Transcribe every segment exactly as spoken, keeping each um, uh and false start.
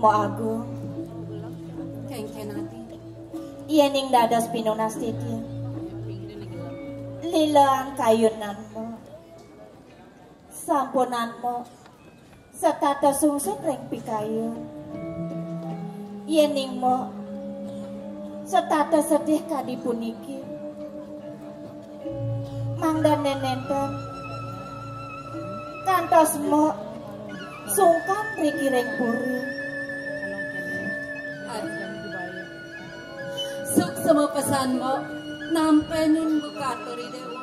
Mbok Agung. Kéngkén ati. Yéning dados pinunas titiang, lilean kayunanmu, sampunanmu, setata sungsut ring pikayun. Yéning Mbok setata sedih kadi puniki, mangdané nénten kantos Mbok sungkan riki ring puri. Suksma pesan Mbok, nampénin buka aturi déwa.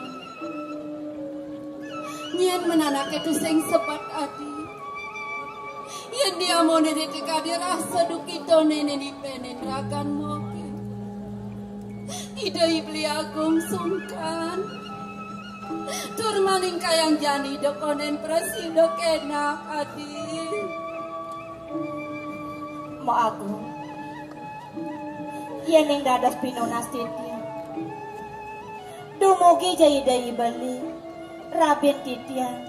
Nyén men anaké tusing sebet adi. Yén diamoné déné kadi rasa dukitané né nipénin ragan Mboké. Ida I Beli Agung sungkan. Tur malingkayang jani Ida kondén prasida kénak adi. Mbok Agung. Yéning dados pinunas titiang, dumugi ja Ida I Beli, rabin titiang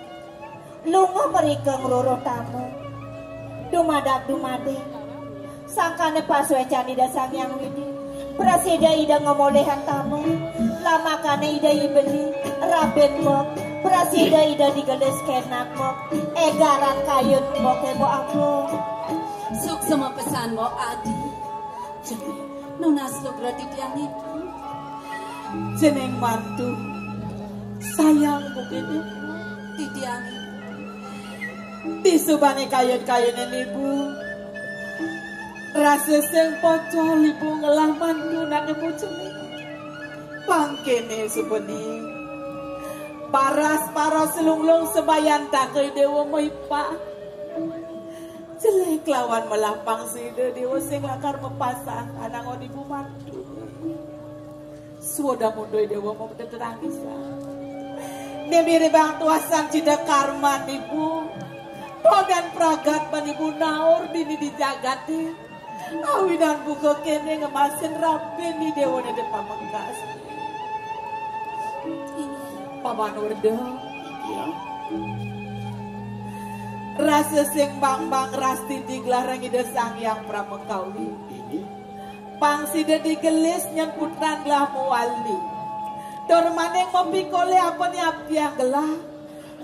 lunga mrika ngruruh tamu. Dumadak dumadé, sangkané pasuécan Ida Sang Hyang Widhi, prasida Ida ngamolihang tamu. Lamakané Ida I Beli, rabin Mbok, prasida Ida digelis kénak Mbok, égaran kayun Mboké Mbok Agung. Suksma pesan Mbok adi. Jani, nunas lugra titiang ibu. Jeneng mantu sayang bukin ibu. Titiang ibu. Disubané kayun-kayunan ibu. Rasa sing pocol ibu ngelah mantu nak ibu jeneng. Pangkéné subeni. Paras-paras lunglung sebayan také déwa maipa. Jelé kelawan melapang sida déwa sing lakar mapasah anangon ibu mantu. Suwada mundui déwa mapeda tetangisan. Né miribang tuasan cida karman ibu. Todan pragat ban ibu naur dini di jagaté. Awinan buka kéné ngemasin rabin di déwa né di pamengkas. Paman Werda. Iya. Rasa sing bang-bang rasti diglarang Ida Sang Hyang Pramakawi. Inggih. Pang sida digelis nyen putran gelah mawali. Tur maning mapikolih apa ni abdiang gelah.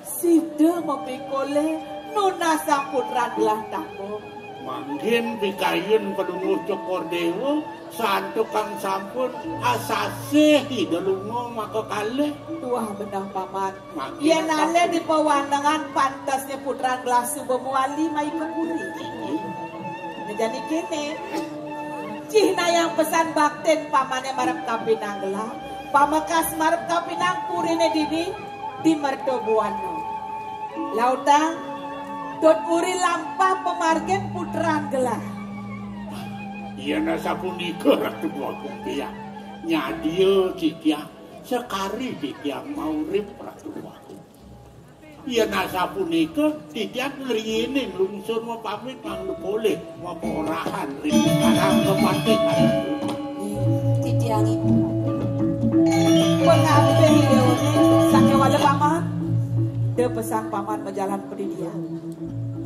Sida mapikolih nunasang putran gelah tanggung. Mangkin pikayun Padunguh Cokor Déwa, santukan sampun asasih Ida lunga maka kalih. Tuah benah paman. Yén alih di pawanengan pantesné putran gelah suba mawali mai ka puri. Nah, jani kéné. Cihnayang pesan baktin pamané marep kapinang gelah. Pamekas marep kapinang puriné dini di Merta Buana. Lautang, dot uri lampah pamargin putran gelah. Yén asapunika Ratu Agung Biak, nyadia titiang sekari titiang maurip Ratu Agung. Yén asapunika, titiang ngriyinin lungsur mapamit mangda polih maporahan ring Karang Kepatih. Titiang ibu. Pangabih Ida Uning sakéwala paman. Da pesan paman majalan padidian.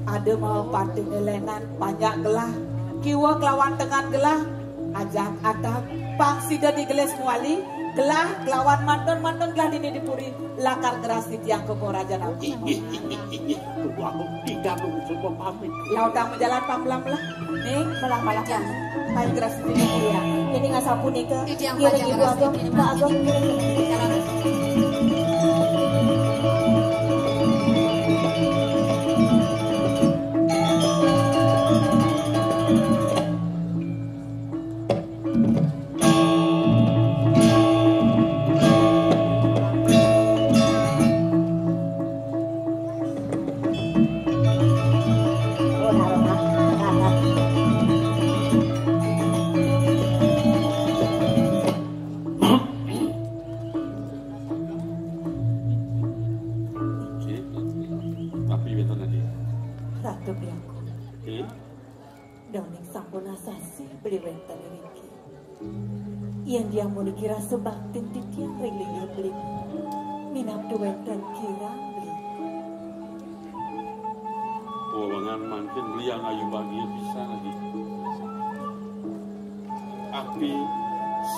Ada mau patih nelenan panjak gelah. Kiwa kelawan tengan gelah. Ajak atap, pang sida digelis mawali, gelah kelawan mantun-mantun gelah dini di puri, lakar ngrastiti angka porajan aku. Inggih, inggih, inggih. Tuang, titiang suba pamit. Lautang majalan pambelah-belah. Ning, melah-melah. Inggih. Payu ngrastiti puri ya. Ini ngasapunika. Titiang ngiring panjang Ibu Agung, ngrastiti Pak Agung. Jalan. Yén diamuniki rasa baktin titiang ring linggih beli, minab wénten kirang beli. Wewengan mangkin beli anayu bagia pisan lagi. Api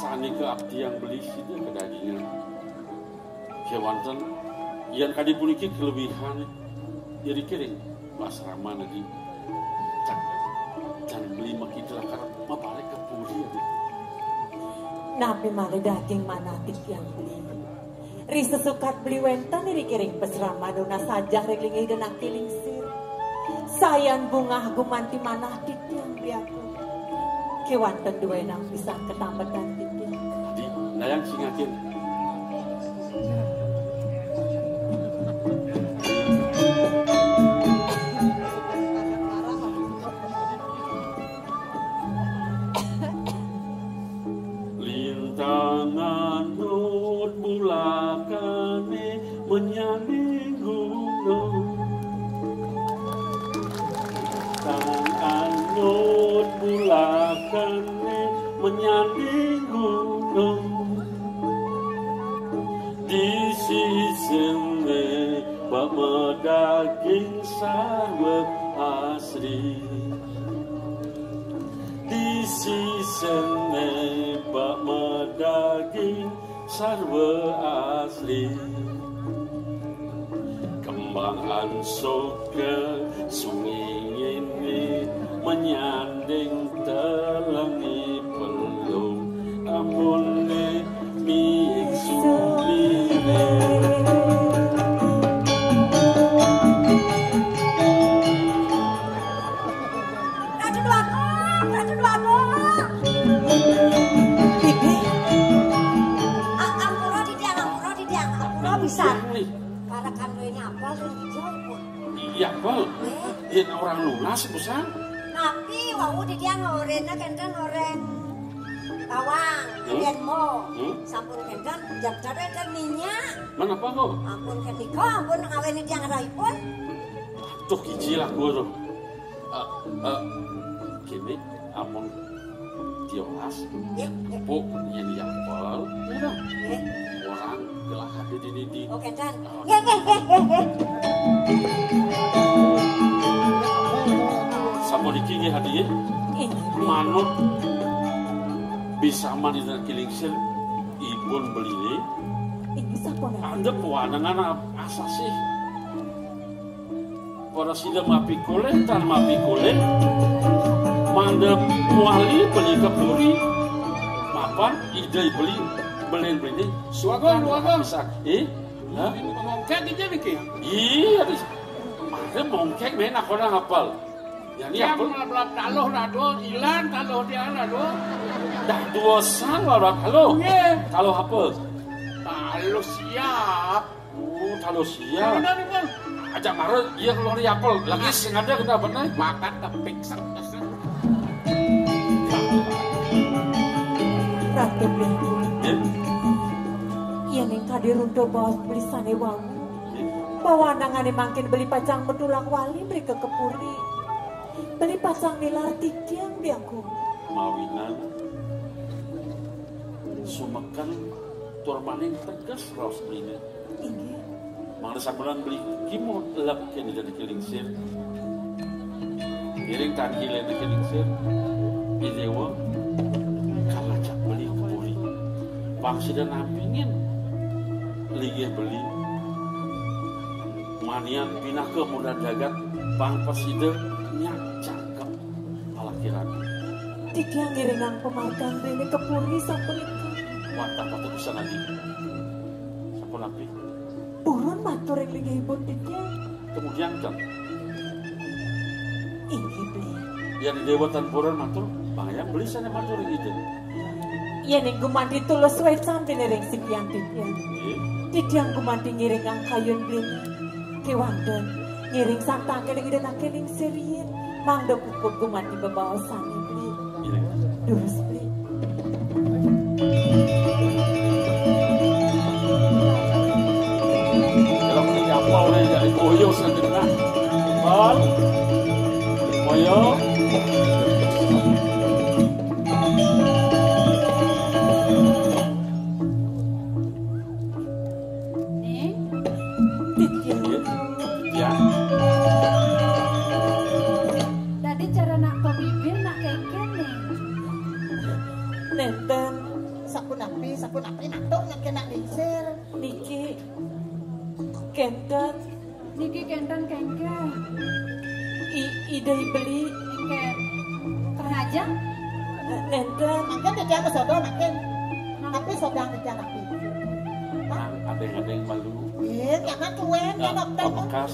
sané kaabdiang beli sida kadagingan. Kéwanten, yén kadi puniki kalebihan iriki ring pasraman adi. Can, can beli makita lakar mabalik ka puri adi. Napi malih daging manah titiang beli? Ri sesukat beli wénten iriki ring pasraman nunas ajah ring linggih Ida Anaké Lingsir. Sayan bungah gumanti manah titiang beli aku. Kéwanten duénang pisan katambetan titiang. Di, dayang singakin. Lintang anut bulakané menyanding gunung. Lintang anut bulakané menyanding gunung. Di sisiné bak madaging sarwa asri. Di sisiné bak madaging sarwa asri. Kembang ansuka sunginginé menyanding telengé pelung. Amuné mingsuminé. Ratu Dwagung, Ratu Dwagung. Bibi. A-, ampura titiang, ampura titiang, ampura pisan. Para kandhane apel ring dija, Pun. Iya, apel. Eh? Yén orang nunas, busan. Napi wau titiang orena kenten oreng bawang, hmm? Yén mo. Hmm? Sampun kenten, jam tadi kenten minyak. Mana apa kok? Ampun kenika, ampun ngawini tiang raipun. Tuh, kicil aku tuh. Eh, eh, kini amun tiolas, ya, ya. Pok yang diapel, ya dong. Ya. Orang gelah ada di dini. Oke, dan. Ya, ya, ya, ya, ya. Sama dikit ya, hadiah. Iya. Manut bisa mandi dan kilingsir, ibun beli. Ini sampun. Ada pewanangan asa sih. Para sida mapikolih, tan mapikolih, mangda wali beli ka puri. Mapan ida beli, belin beli. Suagan, suagan. Eh? Hah? Mongkek aja niki. Iya, dis. Mangda mongkek main aku nang apel. Ya, ini apa? Melap-melap taluh lah, Dul. Ilan taluh dia lah, Dul. Dah dua sang lah, Dul. Halo. Iya. Taluh apa? Taluh siap. Oh, taluh siap. Bener, Bang. Ajak mara, iya keluar di apel. Lagi sengaja kita apa nih? Makan tepik. Ratu Beli. Ya. Iya ning kadi runtuh baos beli sane wau. Bawanangane mangkin beli pacang matulak wali mrika ka puri. Beli pacang nilar titiang biangku. Mawinan sumeken tur maning teges raos beliné. Inggih. Mangda sabulan beli kimud lep kene dadi kelingsir. Ngiring tan kile dadi kelingsir. Idewa kalacak beli kepuri. Pang sida nampingin. Linggih beli. Manian pinaka murah jagat, pang pasida nyak cakep palakiran. Titiang ngiringang pamargan rene ka puri sapunika. Wantah patut pisan adi. Sapunapi? Purun matur ring linggihipun titiang. Kemudian kan? Inggih, Beli. Yan Dewa tan purun matur, pangayam beli sane matur ring ida. Yen ing gumanti tulus wecan dene ring sikian titiang. Nggih. Titiang gumanti ngiring angkayun beli. Kewanten, ngiring santang keling ida nangke ning sirien. Mangda puput gumanti bebaosane beli. Nggih. Durus beli. Kalau muni apa orang jadi koyo sendiri nah. Bal. Koyo. Sapunapi, sapunapi matur nang kena lingsir. Niki kenten. Niki kenten kengkeh. I-, Ida beli. Kengkeh. Kang Ajeng? Nenten. Mangkin titiang masodo mangkin. Tapi sodang titiang tapi. Hah? Nang adeng-adeng malu. Iya, jangan tuan, kan, nah, otak. Pamekas,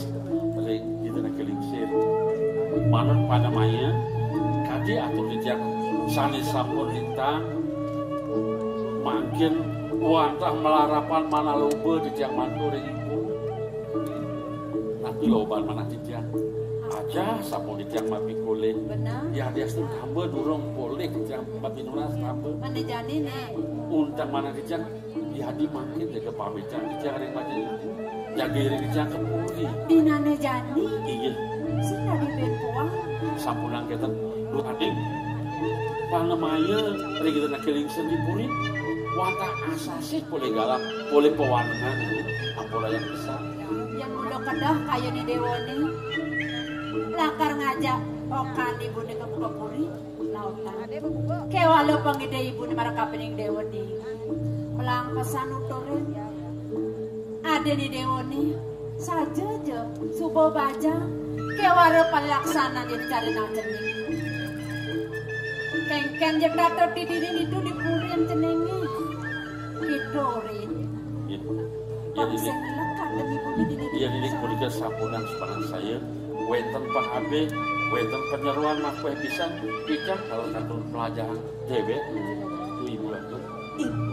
ring kita nak kelingsir. Manut panamaya, kadi atur titiang sane sampun lintang, mangkin wantah malarapan manaloba titiang mantu ring ibu. Napi loban manah titiang? Aja sampun titiang mapikolih. Benar. Yadiastun tamba durung polih titiang mapinunas tamba. Mana jani, Nek? Unteng manah titiang, yadi mangkin jaga pamitan titiang ring majeng ibu. Jaga iring titiang ka puri. Dinane jani? Iya. Sing dadi ben puang. Sampunang kenten. Duh, ading. Panamaya ring kita nak kelingsir di puri. Wantah asasih polih galak, polih pawanengan. Ampurayang pisan. Yang mula kedah kayune dewone. Lakar ngajak okan ibune ka puri. Lautang. Kéwala pangidih ibuné marakapining déwa di. Pelang pesan nuturin. Adéné déwané saja ja suba bajang kéwala palaksanan yen carina cening. Kéngkén ja tato didiri nitu di purin ceningé. Kiturin. Iya. Iya, Didik. Pangsen lekat demi bumi dini. Iya, Didik, punika sampunang sumangan saya. Wénten pangabih, wénten panyeroan makuéh pisan, picah kalau katon pelajaran déwék. Itu Ibu atur. Ibu.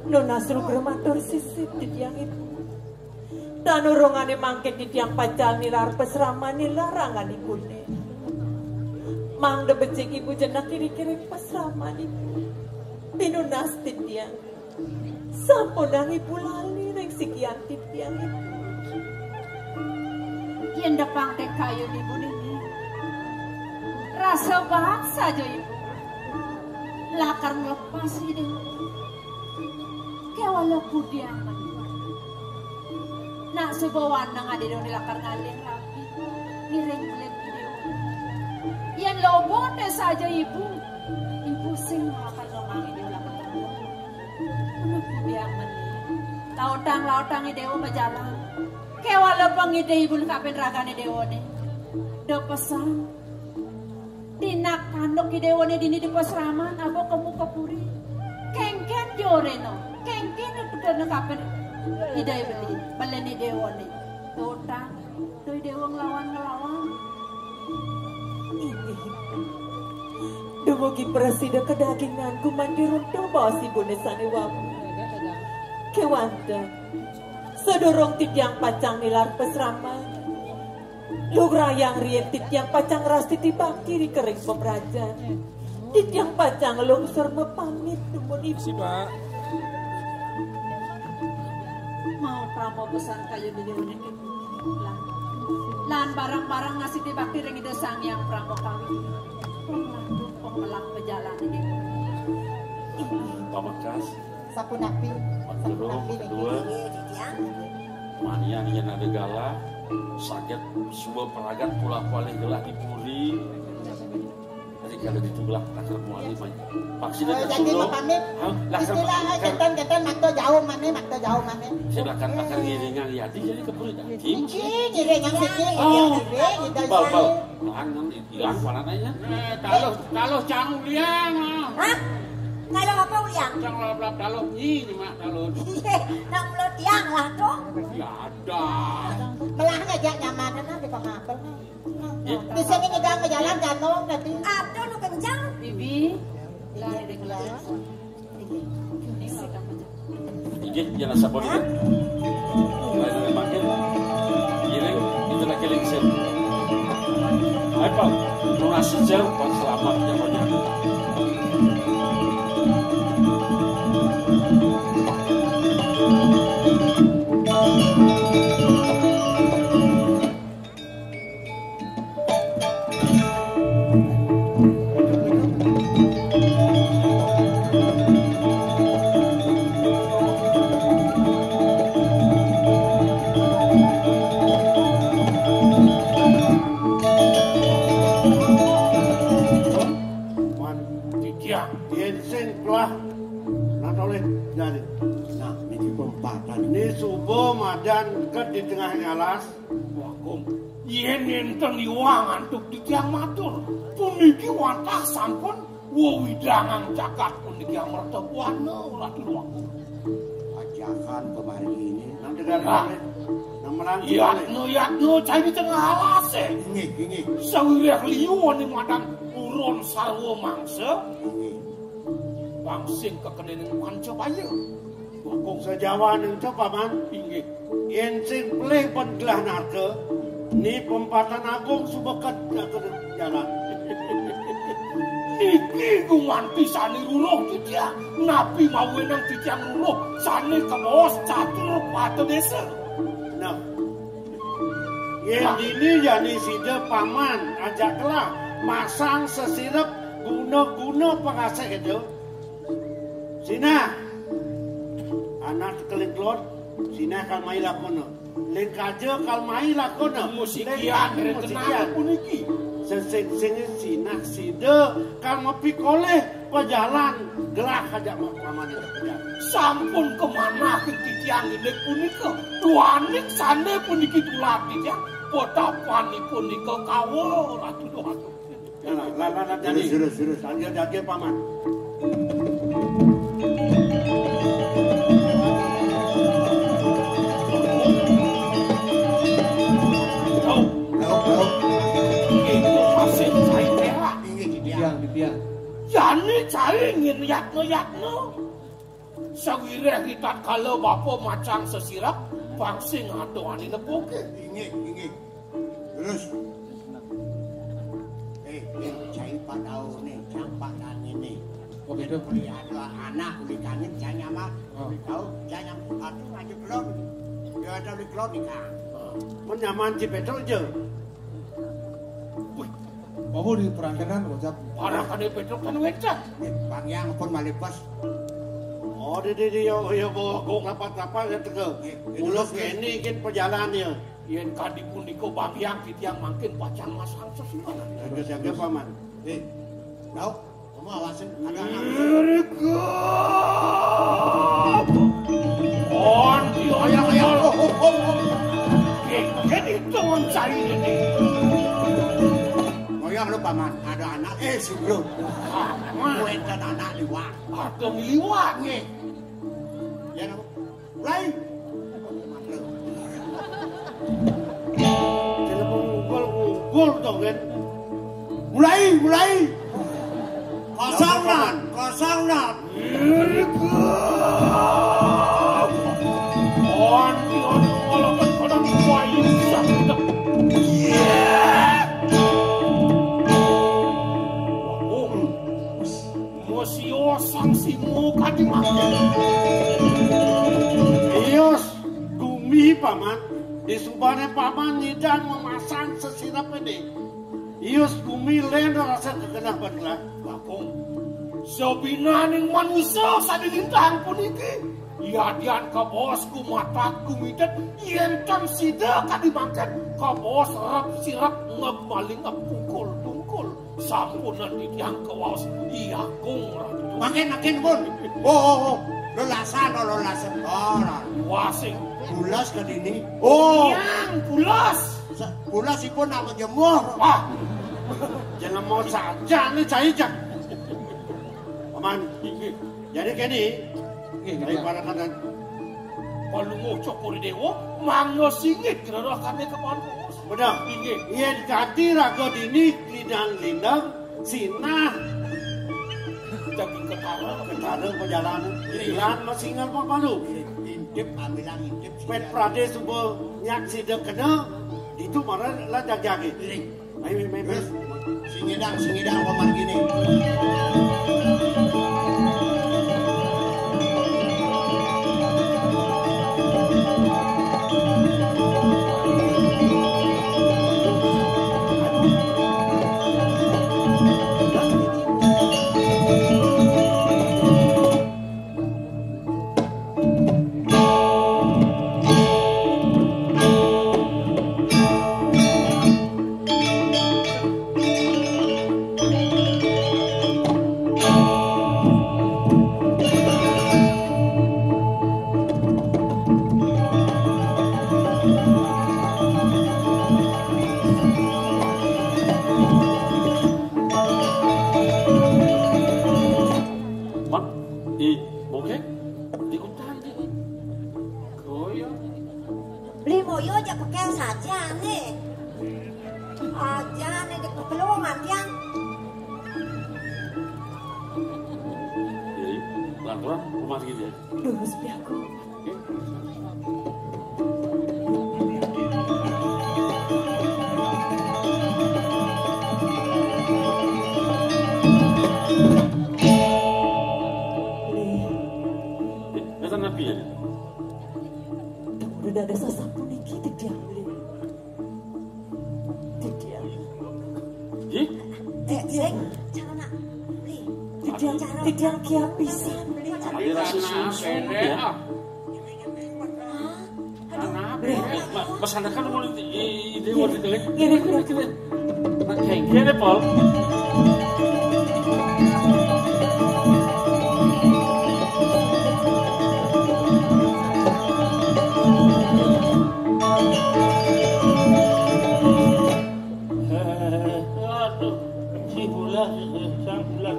Nunas lugra matur sisip titiang Ibu. Tan urungané mangkin titiang pacang nilar pasraman nilar rangan Ibuné. Mangda becik Ibu jenek kiri-kiri pasraman Ibu. Pinunas titiang. Sampunang Ibu lali ring sikian titiang Ibu. Yén depang tekayun Ibu niki, rasa baat saja Ibu. Lakar nglepas Ida. Kéwala pudiang mani. Nak suba waneng Ida lakar ngalih rabi. Ngiring belit Ida. Yén loba té saja Ibu. Ibu sing lakar ngomong Ida lakar ngomong. Anak biang meni. Lautang-lautang i déwa majalan. Kéwala pangidih Ibu kapin ragané déwané. Da pesan. Tinak tanduk i déwané dini di pasraman, aba kemu ka puri. Kéngkén joréna. Kéngkén tuturna kapin Ida beli. Belen i déwané. Lautang. Duh, Déwa nglawan-nglawan. Inggih. Dumugi prasida kedagingan gumanti runtuh baos ibuné sané wau. Kéwanten. Sadurung titiang pacang nilar pasraman. Lugrayang riin titiang pacang rastiti bakti ri kering pamrajan. Titiang pacang nglungsur mapamit dumun Ibu. Makasih, Pak. Mau prama pesan kaya dini uning Ibu. Lan, lan bareng-bareng ngasih bakti ring Ida Sang Hyang Prama Kawi. Pemlantu pemelang pejalan ini. Pamekas. Sapunapi? Sapunapi niki? Kedua. Nggih, titiang. Manian yén ada galah, saged suba palagan pulah-palih gelah di puri. Tadi kalau ditulah lakar muali mah. Maksudnya oh, jadi mapamit. Hah? Lakar istilah, eh, kénten-kénten makta jauh mané, makta jauh mané. Sing lakar, lakar ngiringan ya, di jadi keburu dah. Iki ngiringan siki, oh. Ngiringan siki, gitu. Bal, bal. Anang ilang warnanya. Eh, taluh, taluh cang uliang, ah. Hah? Taluh apa uliang? Cang lap-lap taluh, nyi, nyemak taluh. Iya, nak mulut tiang lah tuh. Ya ada. Melah ngajak nyamanan lah di pengapel, nah. Di sini kita ke jalan gantung tadi. Aduh, lu kencang. Bibi. Iya, iya. Inggih, yén asapunika. Lain mangkin, ngiring, kita lagi lingsir. Ayo, Pak, nunas sejar, Pak, selamat, ya, Pak, ya. Wah, nah toleh jadi. Nah, niki pempatan. Ini suba madan ket di tengah alas. Wah, Kong, yen enten iwang antuk titiang matur, puniki wantah sampun wewidangan jagat puniki amerta buana, Ratu Déwa Agung. Ajakan kemari ini. Nang tegar. Nah. Nang merangkul. Yatna, yatna, cai di tengah alas, eh. Inggih, inggih. Sawiréh liu ane madan urun sarwa mangsa. Inggih. Pang sing kakenening panca baya. Wah, Kong, sajawaning to, Paman. Inggih. Yén sing pelih ban gelah narka, ni pempatan agung suba ket ka jalan. Niki gumanti sané ruruh titiang, napi mawinan titiang ruruh sané kabaos catur pata désa. Nah, yén dini jani sida Paman ajak gelah masang sesirep guna-guna pangasih ento. Sinah. Anak tekeling telon, sinah kal mai lakona. Lén kaja kal mai lakona. Musikian. Lén rekenane puniki. Sesing-sing sinah sida kal mapikolih pajalan gelah ajak ma-, pamane kepedan. Sampun kamanah titiang indik punika. Duaning sane puniki tulak titiang. Potapanipun nika kawa, Ratu Dohatu. Nah, lan, lan, lan, jani. Terus, terus, terus. Lanjut, lanjut, Paman. Tahu. Tahu, tahu. Itu masih cai perak. Inggih, titiang. Titiang, titiang. Jani cai ngin yatna-yatna. Sawiréh ritatkala bapa macang sesirep, pang sing ada ané nepukin. Inggih, inggih. Terus. Eh, eh, cai padaone, campak dan ini. Oh, gitu. Uli ada anak, uli kangin, cai nyaman. Oh. Uli tahu, cai nyaman. Atuh ngajak kelon. Ya ada uli kelon nikah. Mun nyaman si Petruk aja. Wih, bawa di perangkanan, kocap. Parah kan Petruk kan wencak. Bang Yang pun malih pas. Oh, di, di, di, yo, yo, bawa gong rapat-rapat ya, tega. Nggih, nggih. Ulos kene iki perjalanan ya. Yen kadi punika Bang Hyang titiang mangkin pacang masang sesuunan. Jaga-jaga, Paman. Eh, Daud, kamu awasin ada anak. Erika. Kon, oh, ya, ya, oh, oh, oh, oh. Kene itu mencari ini. Ngoyong lu, Paman, ada anak, eh, si Bro. Wenten anak liwat. Ada liwat. Nggih. Ya, napa? Mulai. Jeneng ngumpul-ngumpul to, Gen. Mulai, mulai. Kosongan, kosongan. Mosio sang simo kadi mangke. Ios gumi, Paman, disubane Paman nyidang memasang sesirep ini. Ios gumi lén rasa kegenah beneran. Bakung, sabinaning manusa sane lintang puniki. Yadian kabaos gumatak gumidet, yen tan sida kadi mangken, kabaos rep sirep ngeb maling ngeb pukul tungkul. Sampunan titiang kawaos, Iya Agung Ratu. Makin, makin pun. Oh, oh, oh. Lelasan, oh, lelasan. Oh, lah. Wasing. Pulas ke dini. Oh. Yang pulas. Sa-, pulas ipun nak menjemur. Wah. Jangan mau saja nih, cai jak. Paman. Inggih. Jadi kene, inggih, inggih, para kanan. Palungguh Cokor Dewa, mangga singit gererah kami kepalan. Bener. Inggih. Yen kanti raga dini kidang lindang, sinah. Daging ketara. Ketara perjalanan. Inggih. Lan masingal papalu. Intip, ambilang intip. Pet prade suba nyak sida kena, itu marah lah jagjage. Inggih. Ayo, main, main, main. Terus, singidang, singidang, paman gini. Di, oke? Di kutang, di. Koyo. Beli moyo aja pakai saja nih. Aja nih di pekeluang yang. Jadi, pelan-pelan rumah gitu ya. Lurus piaku. Oke. Li, eh, kata Nabi ya? Kamu udah ada sasapu niki, tidak, Li? Tidak. Ih? Tidak. Cara nak, Li. Tidak, cara tidak kia pisan, Li. Ada rasa susu ya? Mas, anda kan mau di, di, di, di, di, di, di, di, di, Paul. Aduh, si Bulas, sang Bulas.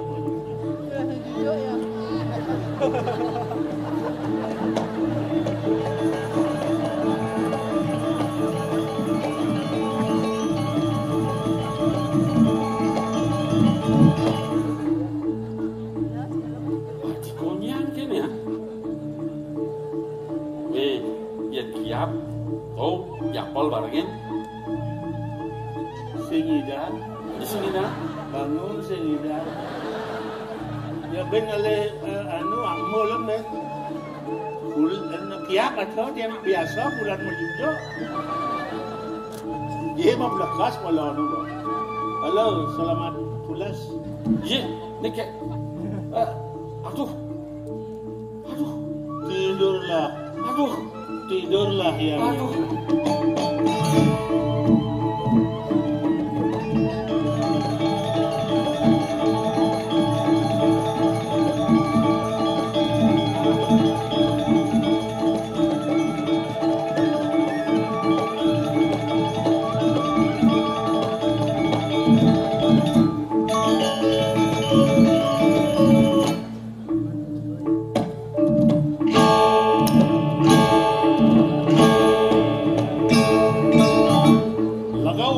Wah, dikonyang kene ya. Nih, ya kiap. Oh, ya Paul barengin. Sing idan. Di sini dah. Bangun sing idan. Ya ben ale, eh, anu, ambo lem, eh. Bul-, eh, kiap atau yang biasa bulan meluncur. Iya, mah belakas malah anu, Bang. Halo, selamat pulas. Iya, nih kayak, eh, aduh, aduh, tidurlah. Aduh, tidurlah ya. Aduh. Lagau.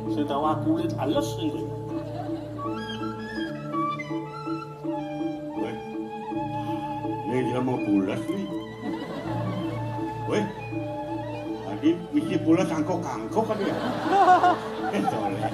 Sing tawa kulit halus nih. Weh, ini jelema pulas nih. Weh, tadi misi pulas angkok-angkok kan ya? Eh, soleh.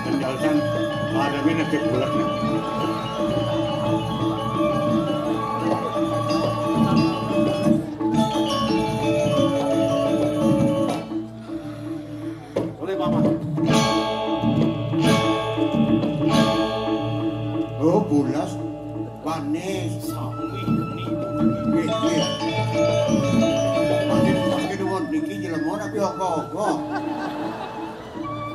Penjelasan pada minat ke bulan. Boleh, Paman. Oh, bulas. Panis. Sawi ini. Nggih, nggih. Panis, panis nuwun niki jelema tapi ogo-ogo.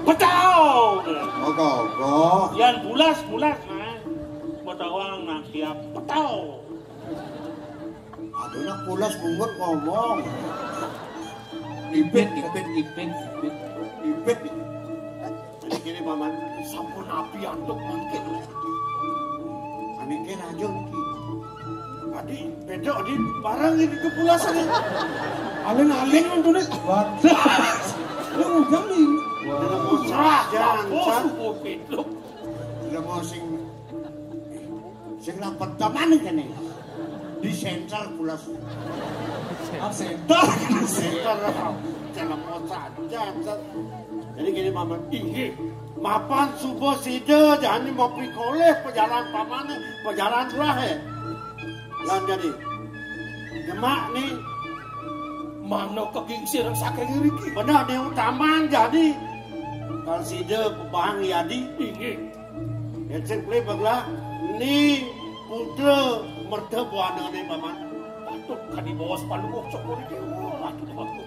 Petau. Ogo-ogo. Yan bulas, bulas, nah. Petawang nang siap. Petau. Aduh, nak pulas bungut ngomong. Ipit, ipit, ipit, ipit. Ipit. Jadi gini, Paman, sampun api antuk mangkin. Ane ke rajo niki. Adi, beda, Adi, barang ini ke pulas, Adi. Aling-aling untune. Waduh. Lu udah nih. Wah. Serah, jangan, oh, jangan. Suku pituk. Lha mau sing, sing rapet teman kene. Di center pulas. Ah, center. Center. Dalam kota aja. Jadi gini, Paman. Inggih. Mapan subuh sida jani mau pikolih pejalan pamane, pejalan terakhir. Lan jadi. Demak ni. Mano kegingsir saking ngriki? Bener ni utaman jadi. Kan sida pebang yadi. Inggih. Yen sing plebeg lah, ni putra merta buana ni, Paman. Patut kadi bawa sepalungguh cokor iki. Wah, aduh.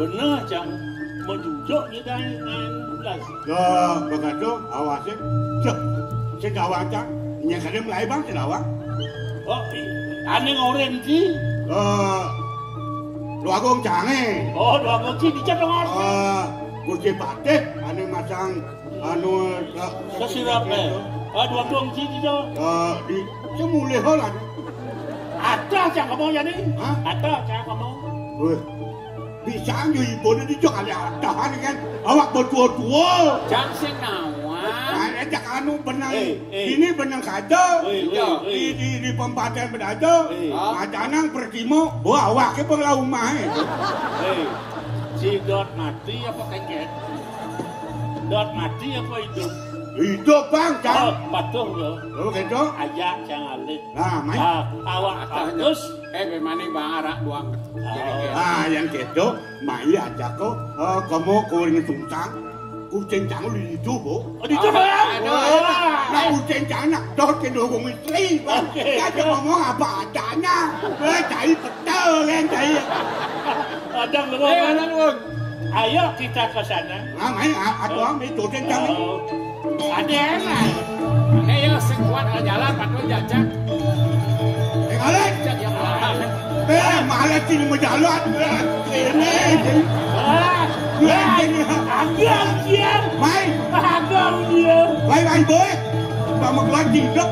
Bener, Cang. Menjujuk nyedai ngan belas. Lah, begitu, awase. Cek, sing awak, Cang. Nya kada mulai, Bang, sing awak. Oh, i-, ane ngoren ci. Eh, Luagung Cange. Oh, Luagung ci, dicet dong, Mas. Eh, Gusti Patih, ane masang, anu, eh, sesirap, eh. Ah, Luagung ci, dicet. Eh, di, semulih lah. Ada, Cang, kamu jadi? Hah? Ada, Cang, kamu. Weh, bisa aja ibu ni juga kali tahan kan. Awak bertua-tua. Cang sing nawa. Ada cak anu benang. Eh, eh. Ini benang kaca. Eh, eh, eh. Di, di, di pempaten bedaja. Eh. Macanang pertimo. Wah, awak ke penglah rumah, eh. Eh, si Dot mati apa kecet? Dot mati apa hidup? Hidup, Bang, Cang. Oh, patuh lo. Oh, gitu? Aja, Cang Alit. Nah, main. Ah, awak bagus. Eh, memang ni bang arak buang. Ah, yang gitu, mai aja ko, eh, kamu kuring sungsang, kucing cang lu di itu, Bu. Oh, di itu, Bang? Aduh, wah. Nah, kucing cang nak dot ke dukung istri, Bang. Oke. Dia ngomong apa adanya. Eh, cai betul, kan, cai. Ada ngomong. Eh, ada ngomong. Ayo kita ke sana. Nah, mai, a-, atuh, mai, tuh, cang, cang. Oh. Ada yang lain. Ayo, sing kuat ada jalan, patut jajak. Eh, Alex. Jajak yang lain. Eh, malah sini mau jalan. Eh, ini. Ah, ini. Agak, agak. Mai. Agak, dia. Mai, mai, boy. Sama keluar, jidok.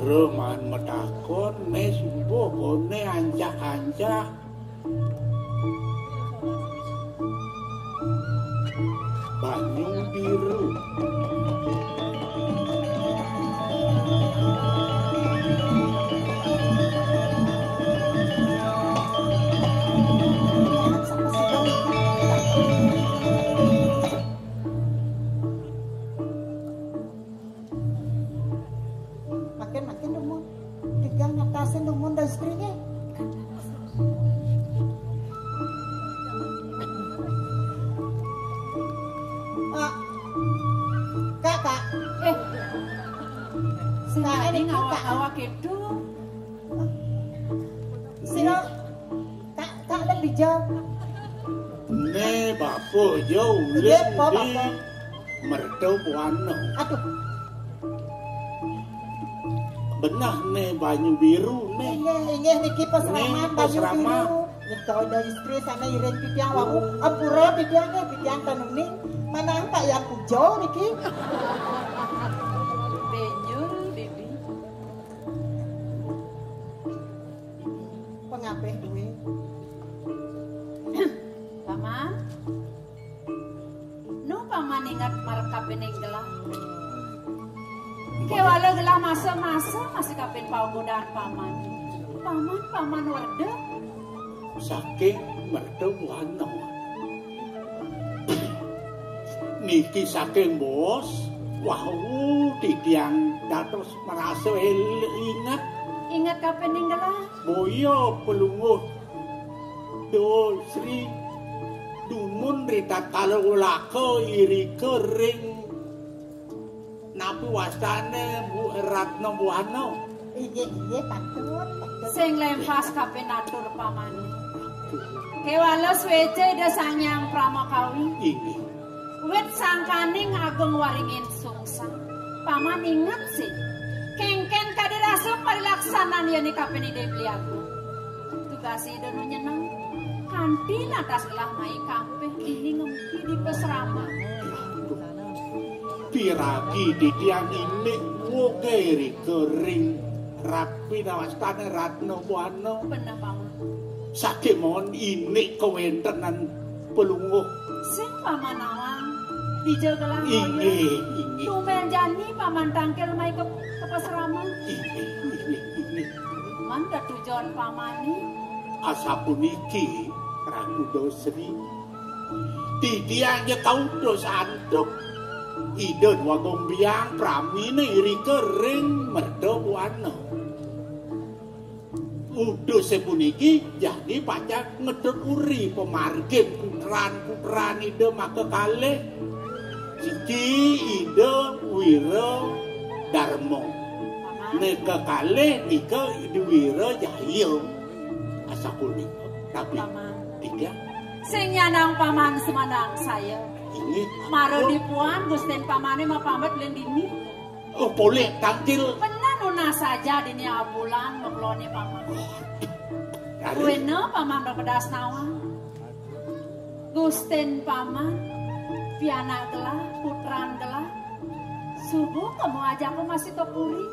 Mara man matakon, mes mbuh bone ancak-ancak. Banyu biru. Makin-makin dumun. Tigang ngatasin dumun dan istrinya. Ah. Kak, Kak. Eh. Sing Kak, tadi ini ngawa-ngawa gitu. Sira, Kak, Kak, lek dija. Ne bapa jo. Nggih, ulun Pak, di Bapak. Merta Buana. Aduh. Benah ne banyu biru ne. Inggih, inggih niki pasraman banyu biru. Niki pasraman. Nika ada istri sana iring titiang wau. Ampura titiang ne, titiang tanuning. Manang tak yang puja niki. Banyu bibi. Pengapih duwe. Paman. Nu paman inget marep kapining gelah. Kewala gelah masa-masa masih kapin paunggudan paman. Paman, paman werda. Saking merta buana. Niki saking bos, wau titiang dados merasa el-, inget. Inget kapining gelah. Boya pelungguh Dosri dumun ritatkala ulaka irika ring napi wastane Bu Ratna Buana. Inggih, inggih, patut, patut. Sing lempas kapinatur pamane. Kewala sueca Ida Sang Hyang Pramakawi. Inggih. Wit sangkaning agung waringin sungsang. Paman inget sih. Kengken kadi rasa parilaksanan yene kapene Dewi Agung. Tugas Ida nu nyeneng. Kanti natas gelah mai kampih ini ngempi di pesrama. Piragi titiang indik woge rika ring rapi nawastane Ratna Buana. Bener, Paman. Saking mon indik kawentenan pelungguh. Sing paman awang, dija gelah ngoyo. Inggih, inggih. Tumben jani paman tangkil mai ke, ke pasrama. Inggih, inggih, inggih. Man tetujon pamane. Asapuniki, Ratu Dosri. Titiang ya kautus antuk Ida Dwagung Biang pramine irika ring Merta Buana. Uduse puniki jani pacang ngetut uri pamargin putran-putran Ida maka kalih. Siki Ida Wira Darma. Nika kalih nika Ida Wira Jaya. Asapunika. Tapi Paman. Tiga. Sing nyanang Paman semandang saya. Ini. Mara dipuan Gustin Pamane mapamit len dini. Oh, polih tangkil. Pena nunas saja dini abulan maklone Paman. Aduh. Wena Paman bepedas nawang. Gustin Paman, pianak gelah, putran gelah. Subuh kamu ajak aku masih ke puri.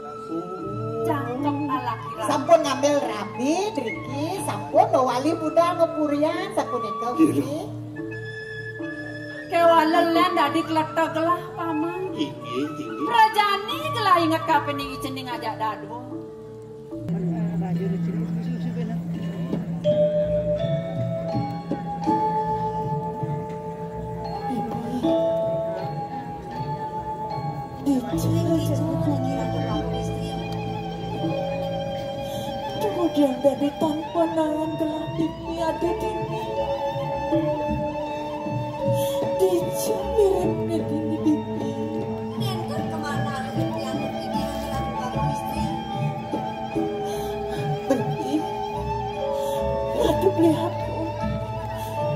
Jangkep ala kira. Sampun ngambil rabi, driki, sampun mawali budal ngepurian, sapunika. Iya. Gusti. Kewala len dadi kletek gelah, Paman. Inggih, inggih. Rajani gelah inget kapining icening ajak dadua. Kemudian dari tanpa nangan gelah pipi ada dini. Dija mirip dini pipi. Nenten kemana yang pipi yang gelah bapak istri. Beli, Ratu Beli Hapun,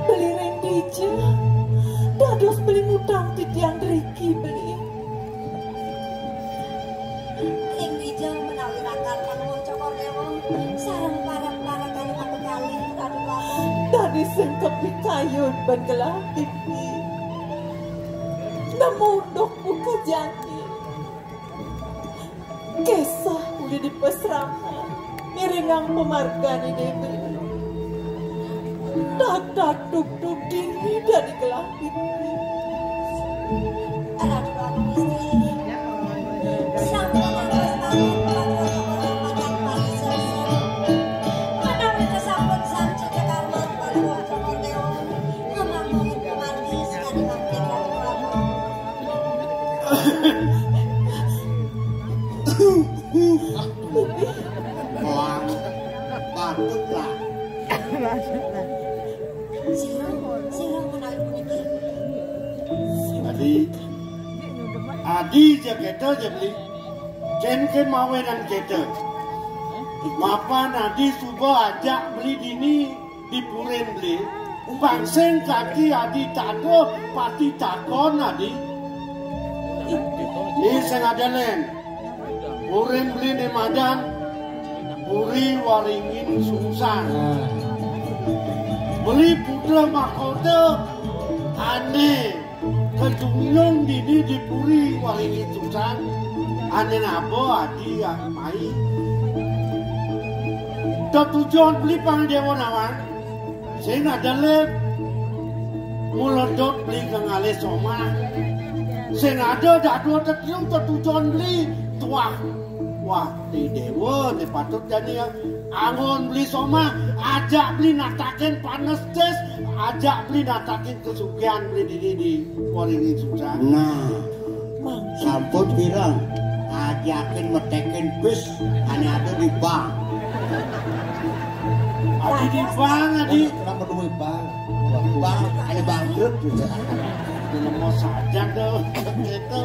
Beli Rendija, dados Beli ngutang titiang driki Beli. Ring dija menawi rakan panuwun Cokor Dewa, sareng parek-parek kalimat kekalih Ratu Beli. Dadi sing kepikayun ben gelah iki. Nemu dok buka jati. Kesah uli dipasrahang, iringang pamargane dewe. Tatak tuktuk dini dadi gelah pipi. Wah, patutlah. Sira, sira menawi puniki. Adi, adi ja keta ja Beli. Ken-ken mawenan keta. Mapan adi suba ajak Beli dini di purin Beli. Pang sing kaki adi tago pati takon adi. Ni sing ada len. Purin Beli ni madan Puri Waringin Sungsang. Beli putra mahkota ane kejunjung dini di Puri Waringin Sungsang. Ane nabo adi mai. Tetujon Beli pang dewa nawang. Sing ada le muledot Beli ngalih somah. Sing ada dadua tetriung tetujon Beli tuah. Wah, ti dewa ti patut jani ya. Anggon Beli somah, ajak Beli natakin panes tes, ajak Beli natakin kesugihan Beli dini di Waringin Sungsang. Nah. Sampun pirang? Ajakin metekin bis ane ada di bank. Adi di bank, adi. Kenapa duwe bank? Bank, ada bangkrut juga. Dilemos saja tuh. Gitu.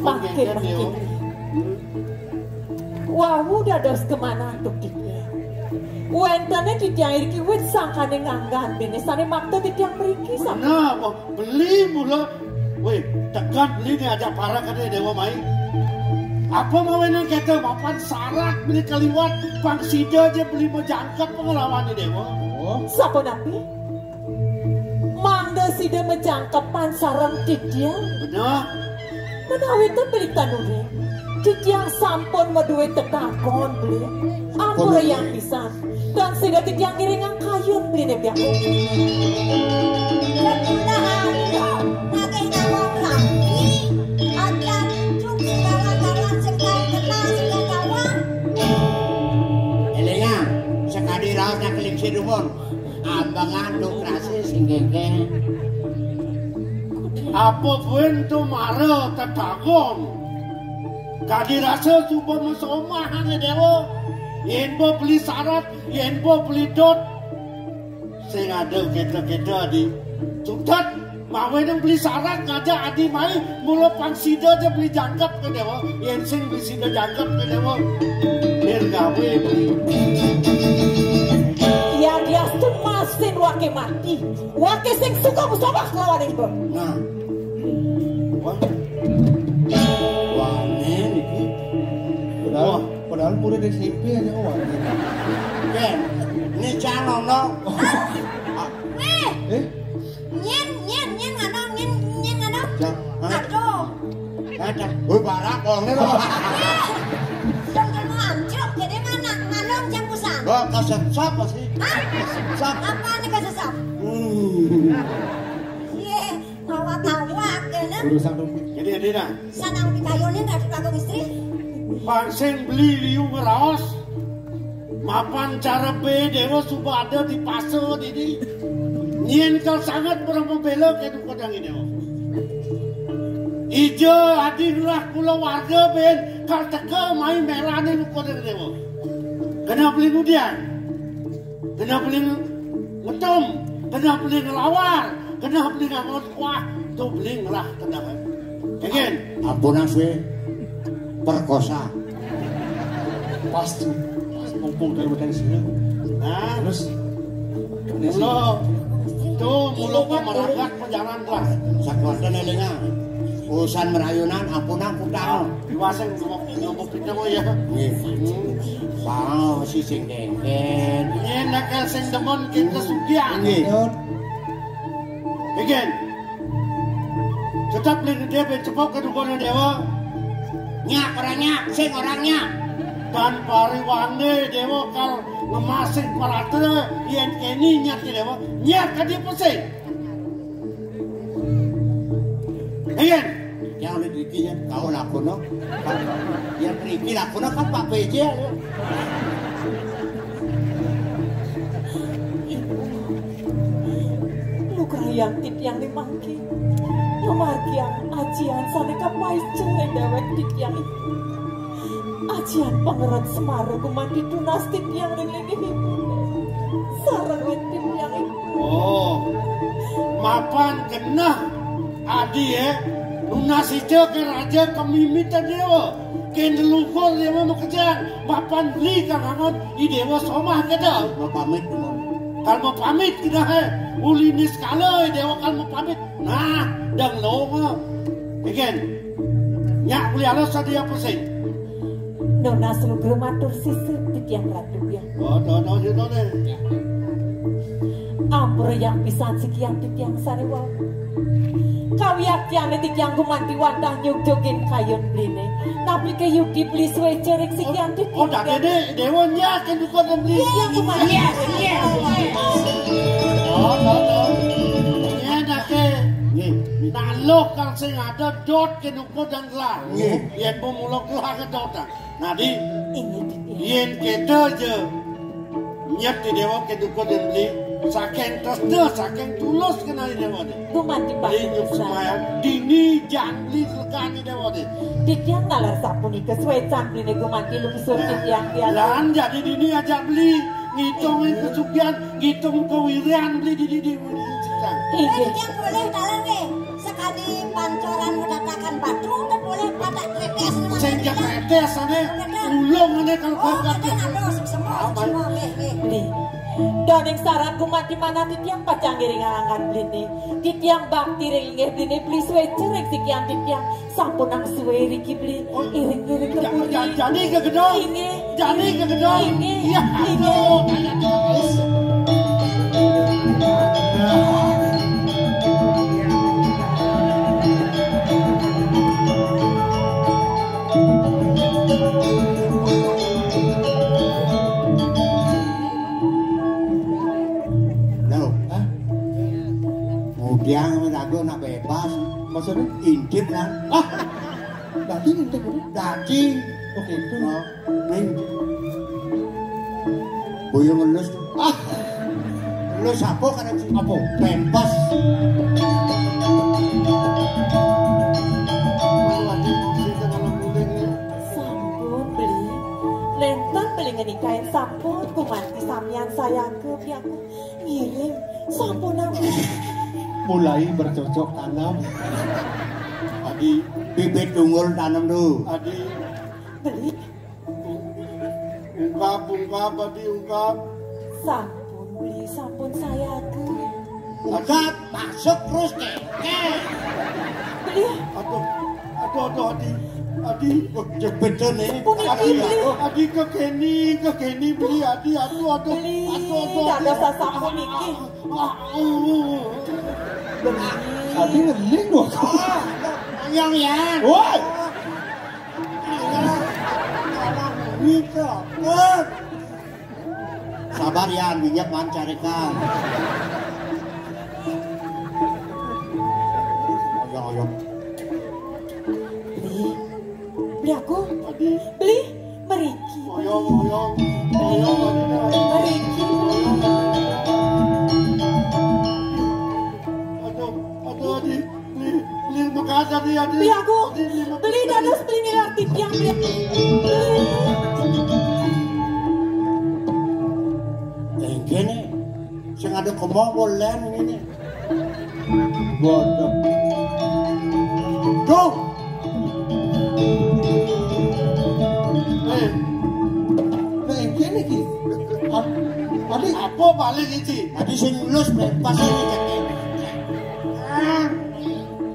Makin, makin. Wau dados kemanah antuk titiang. Wentene titiang iriki wit sangkane nganggan bene sane makta titiang mriki. Nah, Beli mula. Weh, tekan Beli ni ajak parak kene dewa mai. Apa mawenan kete mapan sarak Beli kaliwat pang sida je Beli majangkep pengalaman ni dewa. Oh. Sapa napi? Mangda sida majangkepan sareng titiang. Bener. Menawi ten Beli tan nuli, titiang sampun maduwe tetakon, Beli. Ampura yang pisan. Dan sida titiang ngiringang kayun Beli ne pian. Ketulah ayo, nagih nawang lagi. Ajan juk segala-gala sekal kenal segala kawan. Elingang, sekadi raos nak kelingsir umur. Ambangan duk rasa sing gegeh. Apa buin to mara tedagon? Kadi rasa suba masomahane Dewa. Yen bo beli sarat, yen bo beli dot. Sing ada keta-keta adi. Sutet, mawe nang beli sarat ngajak adi mai, mula pang sida aja beli jangkep ke Dewa. Yen sing beli sida jangkep ke Dewa. Nir gawe beli. Ya dia tu masin wake mati. Wake sing suka musabah kelawan ibu. Nah. Wah. Wah, men iki. Padahal, Wah. Padahal murid S M P aja wah. Ken, ini jangan no. Eh, Eh? Nyen, nyen, nyen ngano, nyen, nyen ngano. Jang, hah? Aduh. Ada. Woi, barak wonge lho. Eh, dong kamu amcuk, jadi mana? Ngano jang pusan. Lo kasep sapa sih? Hah? Sap. Apa nih kasesap? Hmm. Ye, tawa-tawa kene. Urusan rumah. Jadi, jadi nah. Sanang pitayonin Ratu Agung Istri. Pangsing beli liu ngeraos. Mapan cara be Dewa suba ada di pasa dini. Nyen kal sangat orang pembela ke duka dangi Dewa. Ija adi ngelah kula warga ben kal teka mai melane duka dangi Dewa. Kena beli ngudian. Kena beli ngetum, kena beli ngelawar, kena beli ngangon kuah, tu beli ngelah kena. Kegen. Ampun aswe perkosa. Pasti. Mumpung dari hutan sini. Nah, terus mula tu mula pemeragat pejalan lah. Sakuatan elinga. Urusan merayunan, ampunan, kutang. Diwaseng nombok pita ya. Nggih. Hmm. Pang si sing dengken. Yen nakal sing demen kita sugihan. Nggih. Bikin. Tetap ling dia ben cepok ke dukune Dewa. Nyak orang nyak, sing orang nyak. Dan pariwane Dewa kal ngemasing paratre yen keni nyak ke Dewa. Nyak ke dia pusing. Bikin. Yang oleh iki ya kau lakono. Yang iki lakono kan Pak P J ya. Nugrayang titiang limangki. Ngamargiang ajian sane kapaica ring dewek titiang. Ajian pangeret Semara gumanti tunas titiang ring linggihipun. Sareng ring titiang. Oh, mapan genah adi ya. Nunas ica ke raja kemimitan dewa. Ke leluhur dewa makejang. Mapan beli kang angon i dewa somah kita. Mapamit. Kal mapamit kita he. Uli niskala i dewa kal mapamit. Nah, dang longa. Bikin. Nyak beli alus tadi apa sih? Nunas lugra matur sisip titiang Ratu ya. Oh, no, no, you know that. Ampura yang pisan sikian titiang sariwau. Kawiaktiane titiang gumanti wantah nyugjugin kayun bline. Napi ke yukti beli suwe cerik sikian titiang. Oh, dak gede, dewa nyak ke duka dan beli. Iya, gumanti. Yes, yes, yes. Oh, no, no. Iya, dak ke. Nggih. Nah, lo kang sing ada dot ke duka dan gelah. Nggih. Yen mau mula gelah ke dot. Nah, di. Inggih, titiang. Yen kita aja. Nyet di dewa ke duka dan beli. Saking tresna, saking tulus kena di dewa ni. Gumanti Pak. Di nyup sembahyang. Dini jan beli lekan di dewa ni. Titiang nalar sapunika suwe can beli gumanti lungsur titiang tiang. Lan jadi dini aja beli. Ngitungin kesugihan, ngitung kewirian beli di, di, di, di, di, Inggih. Titiang boleh taler nggih. Sekali pancoran ngetatakan batu, kan boleh patak kretes. Sing jek kretes ane ulung ane kalau. Oh, bakat. Ada, semua, semua, nggih, nggih. Nggih. Doning saran gumanti manah titiang pacang ngiring angan beli ni. Titiang bakti ring inggih beli ni beli suwe cerik sikian titiang. Sampun nang suwe riki beli. Oh, iring-iring ja-, kebuli. Ja-, jadi ke gedong. Inggih. Jadi ke gedong. Inggih. Iya, inggih. Aduh, aduh. Loh, hah? Mudiang sama dago nak bebas. Maksudnya? Intip kan? Ah, dadi intip itu. Dadi. Oh, gitu. Nah, ning. Boyo ngelus. Ah. Ngelus apa kan? Apa? Pempes. Sayaga piaku ngiring sampun aku. Mulai bercocok tanam. Adi, bibit tunggul tanam dulu. Adi. Beli. Ungkap, ungkap, Adi, ungkap. Sampun, beli, sampun sayaga. Ungkap, masuk terus ke. Beli. Aduh, aduh, aduh, Adi, Adi. Oh, jepit nih. Puniki, Adi, beli. Adi, kekeni, kekeni, beli, Adi, aduh, aduh, beli, aduh, aduh, dados aduh. Sasampun niki. Ah, ah, ah, ah. Beli. Adi ngeling loh. Yang ya. Woi. Sabar ya, minyak mancarikan. Oyong, oyong. Beli, beli aku. Adi. Beli, meriki. Oyong, oyong, oyong, Adi. Meriki. Aduh, aduh, Adi. Beli, beli mekat tadi, Adi. Beli aku. Adi, beli mekat. Beli dados, beli nilar tipiang, beli. Engke nih, sing ada kemok bolen ini. Bodoh. Duh. Eh. Nah, engke nih, Ki. Ad-, Adi. Apa balik iki? Adi sing lulus bebas ini, Cek. Ah.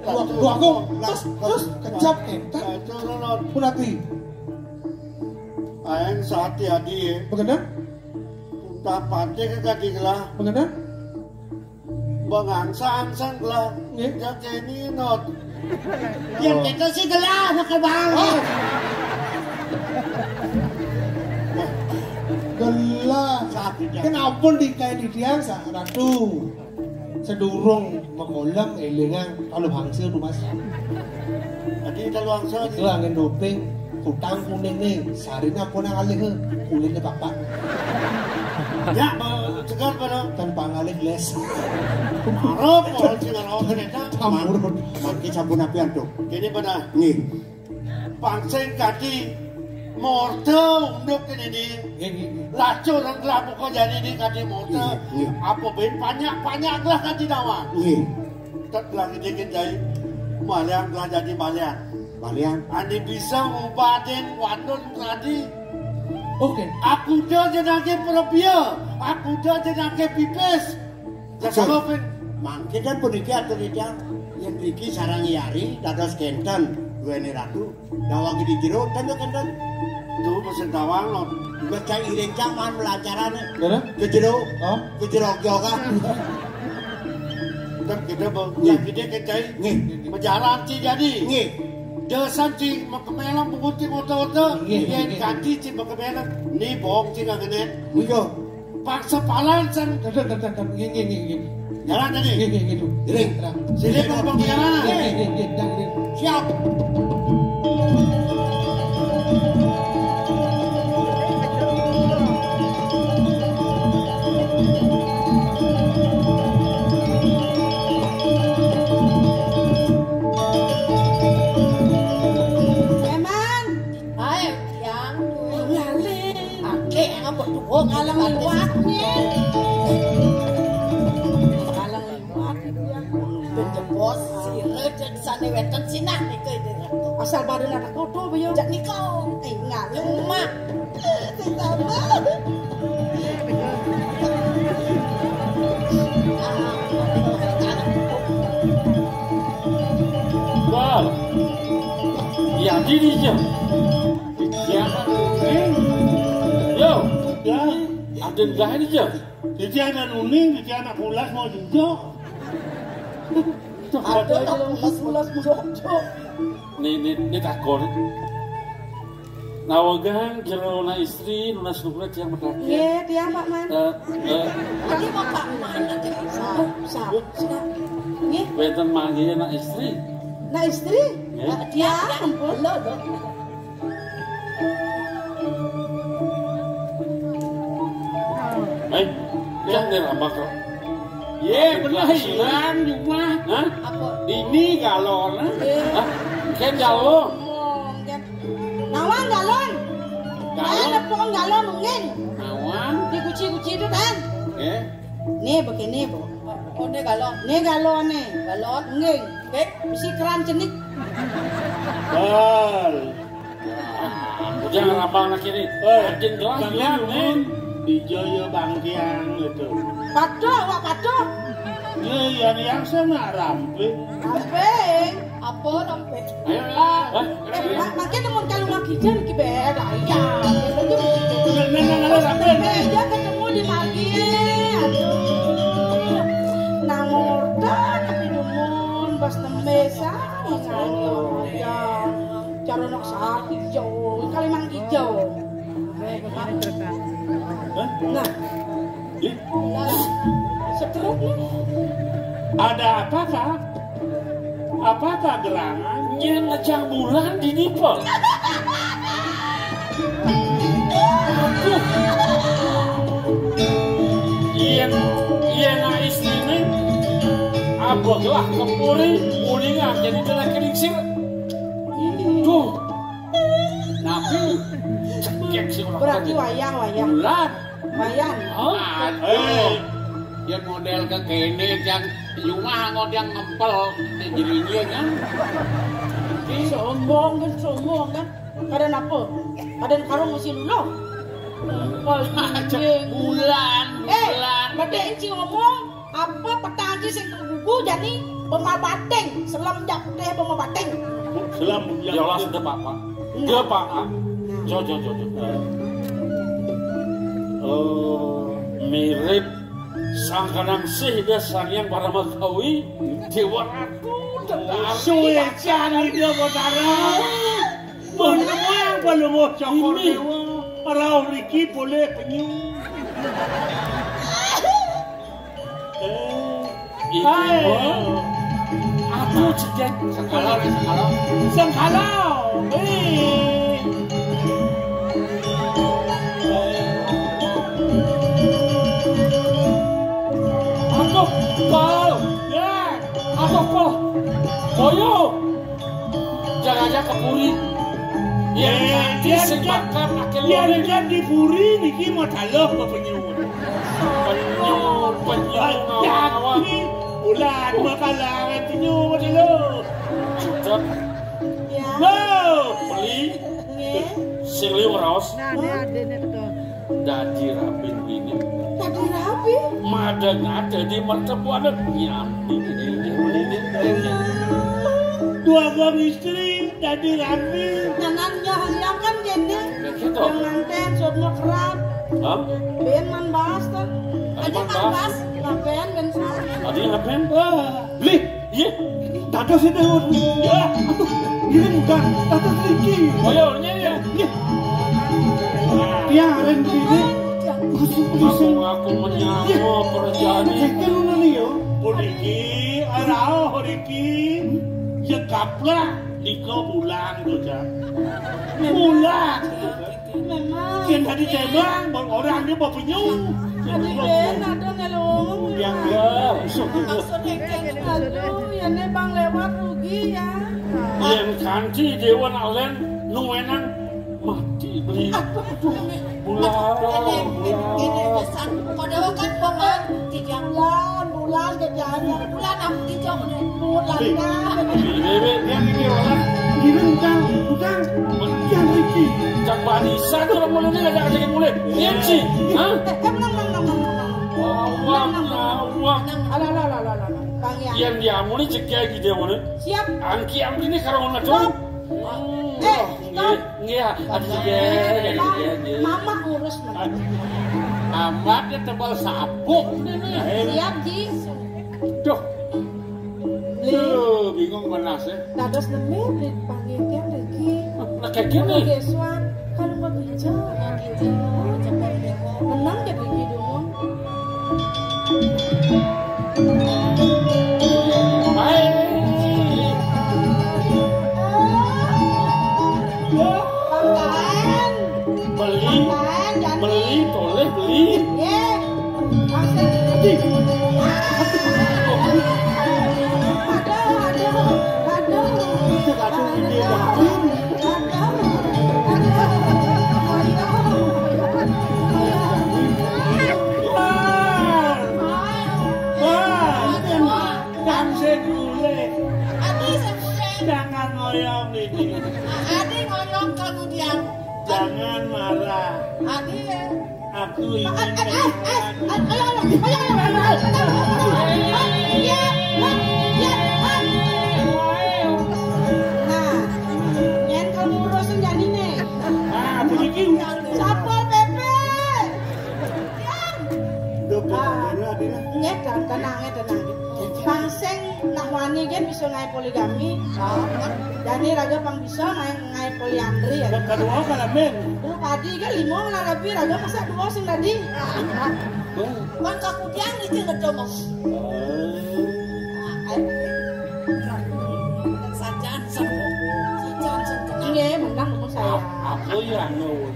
Wah, wah, kok terus, terus kejap enten. Aduh, Ron. Punati. Aeng sati adi. Begenah? Untapate ke kadi gelah. Begenah? Bengangsa-angsan gelah. Nggih. Jateni not. Yang kita sih gelah, bakal bang. Oh. Gelah. Sati. Kenapa dikain di tiang, Sa-, Ratu? Sedurung makolem elingang talu bangsa tuh, Mas. Adi talu bangsa, Adi. Itu angin doping, kutang kuning nih, sarina pun ngalih, kulitnya papak. Ya, ba-, segar pada. Kan pangalih les. Arep, orang sing arep kereta. Campur. Mangke sampun apian, Dok. Kene pada. Nggih. Pancing kadi morta unduk kene ni. Nggih, nggih, nggih. Lacur gelah muka jani ni kadi morta. Nggih, nggih. Apa ben panyak-panyak gelah kadi nawang. Nggih. Tet gelah kene jai. Malian gelah jadi malian. Malian. Ane bisa ngubatin wanun tadi. Oke. Aku dah jenake perabia. Aku dah jenake pipis. Ya, betul. Sama, Pin. Mangke dan puniki atur idang. Yen mriki sarang yari dados kenten duweni ratu. Dawang di jero, ten kenten. Tuh, pesen dawang, lho. Juga cai iring cang man melancarane. Mana? Ke jero. Oh. Ke jero, yo, kan? Ntar kita, Bang. Nggih. Ya, kita ke cai. Nggih. Mejalan, Ci, jadi. Nggih. Desan, Ci, mau ke melong, menguti, oto-oto. Nggih, nggih, nggih. Ganti, Ci, mau ke melong. Ni bohong, Ci, nggak kena. Nggih. Paksa palan, San. Nggih, nggih, nggih, nggih. Jalan tadi. Nggih, nggih, nggih, tuh. Iring. Sini, Bang, Bang, jalan. Nggih, nggih, nggih, nggih, nggih. Siap. Eman. Ae, yang lali. Ake, yang apa tuh? Oh, kalang liwat nih. Kalang liwat. Bejebos, sire, cek sane weten sinah nika, Ibu Ratu. Asal baru anak foto, Bayu. Cek nika, eh, nggak nyemak. Eh, tambah. Wah, ya, gini aja. Ya, eh, yo, ya, ada enggak ini aja? Jadi anak nuning, jadi anak pulas mau juga. Ada anak pulas, pulas juga. Nih, nih, nih takon. Nawegang jero na istri, nunas nunas yang berkaki. Iya, dia, Pak Man. Eh, eh. Tadi mau Pak Man, nanti sabu, sabu, sabu. Nih. Wenten manggih na istri. Na istri? Nggih. Dia, ampun. Lo, lo. Eh, yang nih lambak kok. Ye, bener hilang jumlah. Hah? Apa? Ini galon, eh? Iya. Hah? Kan galon. Ngomong, kan. Nawang galon. Galon. Ayo, nepung galon, mungkin. Nawang. Di kuci-kuci itu kan? Eh? Nih begini, Bu. Oh, ini galon. Nih galon nih. Galon? Nggih. Nggih. Isi keran cenik. Bal. Udah ngerambang lagi nih. Eh, Adin gelas Bang gelas Yun, nih. Di Joyo Bangkiang itu. Patuh, Wak, patuh. Ya, yang, yang saya nggak ramping. Ramping? Apa ramping? Ayo lah. Eh, ma-, makin nemun kalau ngaji jan iki beda. Iya. Nang, nang, nang, nang, ramping. Meja ketemu di pagi. Aduh. Nang orta tapi dumun pas tembe sami ngantuk. Ya. Cara nak sapi jauh, kali mang hijau. Hah? Nah, ih, setruk nih. Ada apa, Kak? Apakah gerangan? Nyén ngejang bulan di nipe. Aduh. Yén, yén nak istriné, abeglah kepuri, ulingan jadi kena kelingsir. Duh. Tapi cekek sih orang. Berarti tadi. Wayah, wayah. Bulan. Wayah. Hah? Aduh. Eh. Dia model ke kene yang di rumah ngodang ngempel. Dia jadi dia kan. Sombong kan, sombong kan. Kadang apa? Kadang karung masih luluh. Ngempel. Bulan, eh, bulan. Berarti Enci ngomong, apa petang aja sing tergugu jadi pemabating, selam jak teh pemabating. Selam jak. Ya Allah, sudah, Pak, Pak. Enggak. Ya, Pak, Pak. Nah. Jo, jo, jo, jo. Oh, mirip sangkanang sih dia Sang Hyang Paramakawi, Dewa Ratu, Betara. Suwe cari dia Betara. Benuang, benuang, cokor ini. Dewa. Rauh riki boleh penyu. Eh, ini hai. Apa cedek? Sengkala, sengkala. Sengkala. Eh. Aduh, Pol. Ya. Aduh, Pol. Boyo. Jangan aja ke puri. Ya, eh, nanti sing bakal akhir yen di puri niki madalah apa penyu? Penyu, penyu, ngawang-ngawang. Ulah, dua kalangan penyu, madalah. Cudot. Ya. Loh. Beli. Nggih. Sing liu raos. Nah, ini adanya tuh. Dadi rabi ini. Dadi rabi? Madeng ada di mertepuan nyambi ini, ini, ini. Dua orang istri dadi rabi. Nanan nyah yang kan kene. Kayak gitu. Yang nganten, suat mau kerap. Hah? Ben man bahas tuh. Aja man bahas. Lapen, ben suat. Tadi ngapain? Wah. Beli. Iya. Dados itu. Ya. Aduh, ini bukan. Dados iki. Oh, ya, iya, iya. Iya. Iya, Ren, ini. Masuk aku, aku menyapa kerjaan ini. Ini ngono nih, yo. Puniki, arah, puniki. Yekaplah, nika bulan, tuh, Cak. Bulan. Memang. Yang tadi tembang, bang, orang dia mau penyu. Tadi ben, ada ngelong. Yang dia, maksudnya kan. Aduh, ya, ini bang lewat rugi, ya. Yang kanti dewan alen, nuwenang mati beli. Aduh, aduh. Bulan, ini, ini, bulan. Ini, pesan. Kode kan peman, tidak. Bulan, bulan, kerjaan. Bulan, aku tidak, ini. Bulan, kan. Ini, ini, yang ini orang. Ini utang, utang. Yang iki. Cak barisan kalau mulai ini ngajak-ngajakin mulai. Iya, Ci. Hah? Eh, eh, menang, menang, menang, menang, menang. Awak, awak. Alah, alah, alah, alah, alah. Bang, ya. Yang dia mulai cek kayak gitu, mulai. Siap. Angki, angki ini karena ngomong tuh. Eh, stop. Nggih, nggih, aduh, nggih, nggih, nggih, nggih. Mama urus, Mak. Amat ya tebal sabuk ini. Siap, Ji. Duh. Beli. Duh, bingung benas ya. Dados nemu di pangitian lagi. Nah, kayak gini. Oke, Swan. Kalau mau hijau. Menang jadi hidung. Baik. Beli, beli, boleh beli. Aduh, aduh, aduh, aduh. Aduh, aduh, aduh. Ngoyong ini. Adi ngoyong kamu diam. Jangan marah. Adi. Aku ingin eh, eh, eh, eh, ayo, ayo, ayo, ayo, ayo, ayo, ayo, ayo, ayo, ayo, ayo, ayo. Nah, yang kamu urusin jadi nih. Ah, begitu. Satpol P P. Diam. Duh, ah, bener, Adina. Nggih, tenang, tenang. Pangsing nak wani kan bisa ngae poligami. Ah, jane raga pang bisa ngae, ngae poliandri ya. Kan kadua kan, amin. Duh, tadi kan lima lah lebih raga masa dua sing tadi. Kan kakudian iki ngedo, Mas. Oh. Nah, eh. Sajan, sajan, sajan, sajan. Nggih, menang umur saya. Aku ya anu.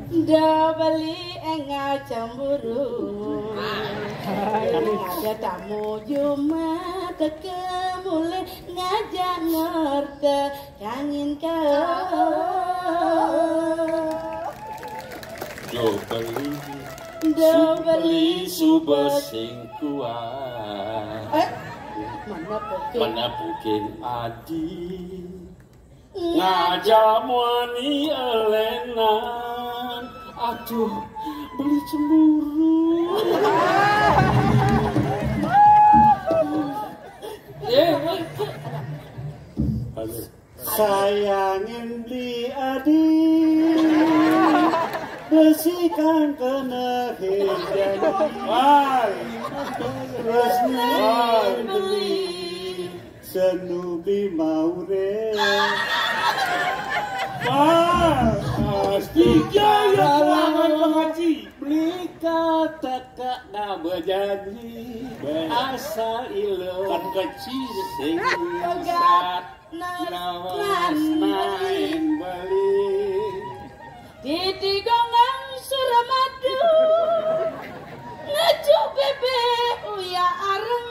Ndo beli enggak cemburu. Ada tamu Jumat teka mulai ngajak ngerti kangin kau. Do beli, do beli suba sing kuat. Eh, mana pokok? Mana pokok adi? Ngajak muani elenan. Aduh, beli cemburu. Eh, sayangin beli adi. Besikan kena hijau. Wah. Resmi beli. Senubi maure. Wah, pasti ya, ya, lawan pengaji. Beli kata kak nak berjanji. Asal ilo. Kan kecil sing sat. Lawas main beli. Titi gonggang Suramadu. Ngejuk bebek uya areng.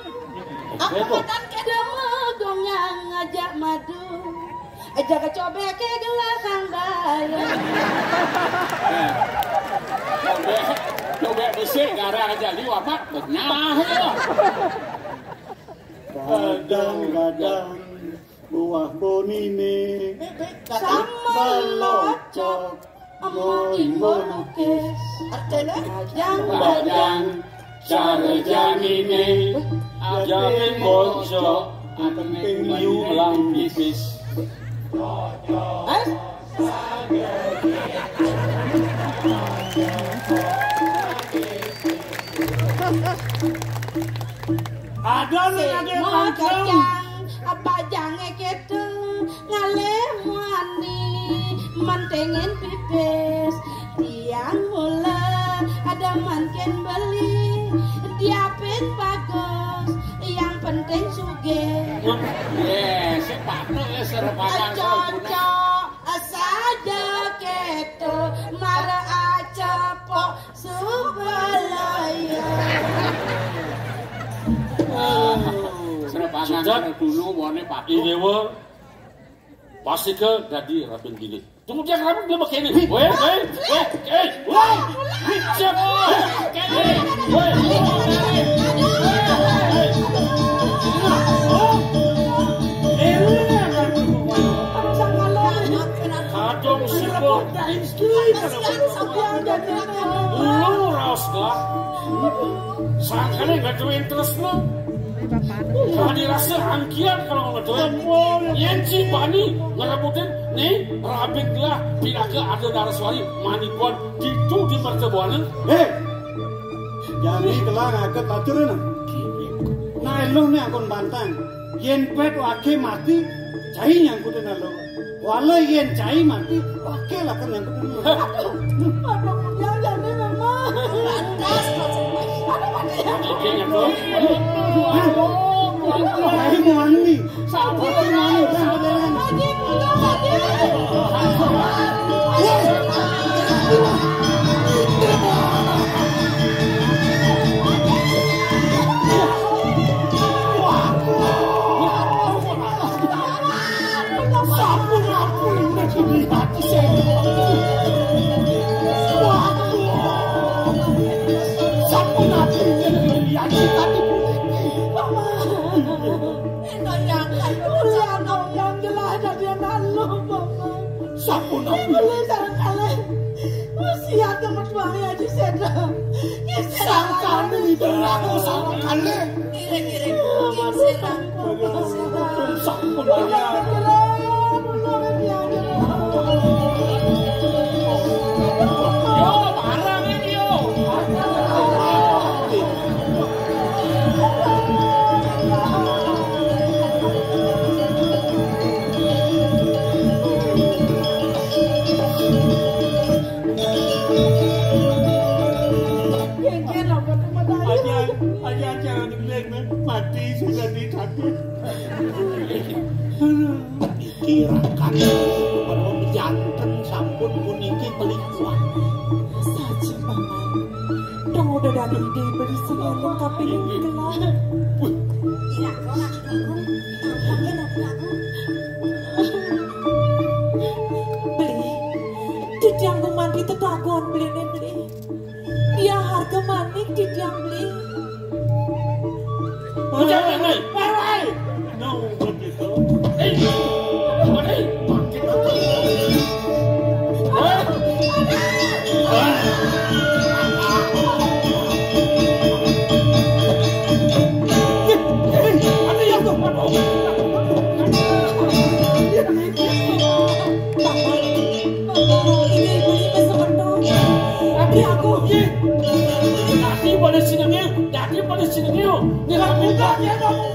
Apa kata keda megong yang ngajak madu. Aja kecobe ke gelakang bareng. Cobe, cobe besi garang aja liwat mak benyah ya. Kadang-kadang buah bonine sama locok. Moi monukis. Artene? Bajang, bajang, cara janine. Jamin bocok. Penting liu lang tipis. Eh? Ada nih, ada yang mau pantang. Apa jange ketu ngalih muani mentengen pipis. Tiang mula ada manken beli. Diapin bagus, yang penting sugih. Yes, sepatu ya serepangan. Cocok saja ketu mara acepok. Subalaya. Serepangan dulu wone Pak. Dewa. Pasti ke dadi raden gini. Tunggu dia raden dia begini. Weh, weh, weh, eh, weh. Siap. Weh, weh. Kadung sibuk. Ulung raos lah. Sangkane nggak duwe tresno. Kadi rasa angkian kalau nggak duwe. Yen cibani ngerebutin nih rabit lah pinaga ada naraswari manipun ditu di mertebuanan. Hei, jani telah ngaget paturan. Nah, eluh nih akun bantang. Yen pet wage mati, cai nyangkutin eluh. Wala yen cai mati, wage lah kan nyangkutin eluh. Aduh, ya, ya, ini memang. Lantas, Mas. Aduh, mati ya. Oke, nyangkut. Aduh, aduh, aduh. Cai mati. Sampun mati, sampun mati. Mati, mati, mati. Sampun, Beli sareng kalih. Wasiat kemet wae aja seda. Sangkane ngidul aku sareng kalih. Ngiring-ngiring. Sampun, Ayah. Yo, barang iki yo. Aja, aja, aja, mati sudah di kaki. Iki rakan para janten sampun puniki pelikuan. Saja, Paman. Dong udah dadi ide beli sing anu kaping kelar. Iya, kok lagi aku. Tampaknya lagi aku. Beli. Titiang gumanti tedagon beline, Beli. Iya, harga manik titiang beli. Ucap, Beli. Beli. No, begitu. Eh, Beli, bangkit, Beli. Eh, eh, eh, ada yang tuh, aduh. Ini ibu ini sementara. Tapi aku. Dadi pada jenenge, dadi pada jenenge yo. Nyerang buka ya kamu.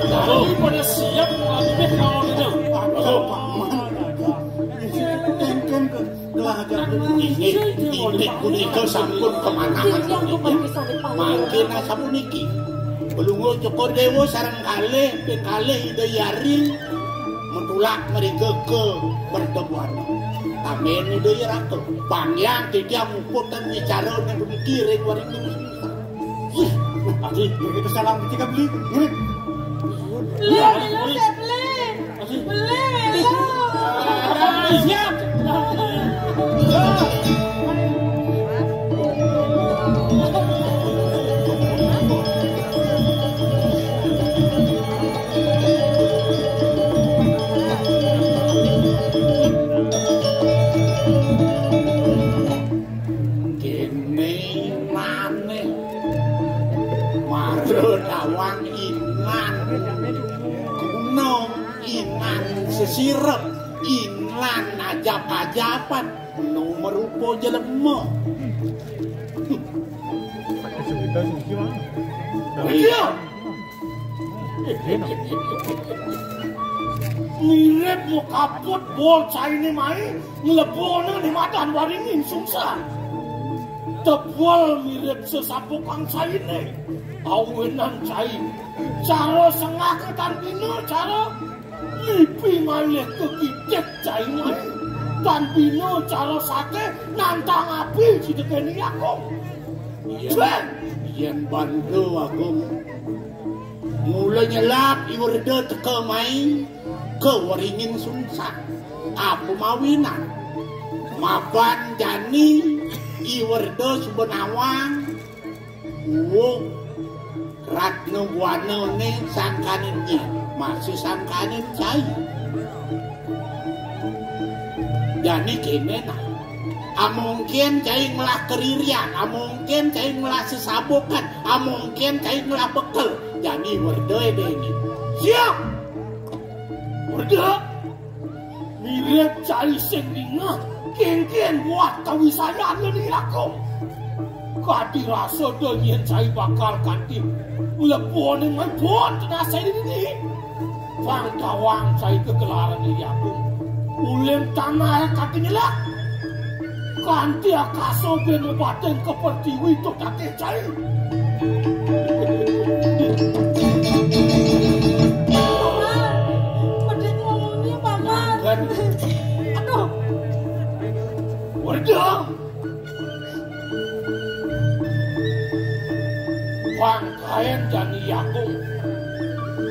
Dadi pada siap, aku kalau ini. Aduh, Paman. Kengken ke Inggih, inggih punika sampun kemanahan punika. Mangke nasapuniki. Pelungguh Cokor Dewa sareng kalih, ping kalih Ida Yari metulak mriki ke pertemuan. Tamen Ida Ratu, pangyang titiang muput ten wicara ning puniki ring waring. Ih, aduh, kita salam ketika beli. Ini. Lho, lho, Sepli. Beli, lho. Siap. Kene maneh mara dawang inan gunung, inan sesirep, inan ajap-ajapan, nu merupa jelema. Iya. Mirip mau kaput bol caine mai nglebone ning madan waringin sungsang. Tebel mirip sesapukan caine. Awenan cai. Cara sengake tan bina cara lipi ngalih kekidik cai mai. Tan bina cara sate nantang api jidekeni aku. Yen, yen bantu aku. Mula nyelap I Werda teka mai ke weringin sungsang. Apa mawinan? Mapan jani I Werda suba nawang. Uwuh Ratna Buanane sangkaning nyi, masih sangkaning cai. Jani kene nah. Amungkin cai ngelah keririan, amungkin cai ngelah sesabukan, amungkin cai ngelah bekel. Jani Werda dene. Siap. Werda. Mirip cai sing dingeh, kengken buat kawisayan ngeni aku. Kadi rasa do nyen cai bakal kanti mlebone mebon tenasai dini. Bang dawang cai kegelaran diri aku. Uling tanah kati nyelak. Kanti akasa ben mebatin ke pertiwi tu kati cai. Paman, medhit ngomongnya, Paman. Aduh. Werda. Bang kaen jani yagung.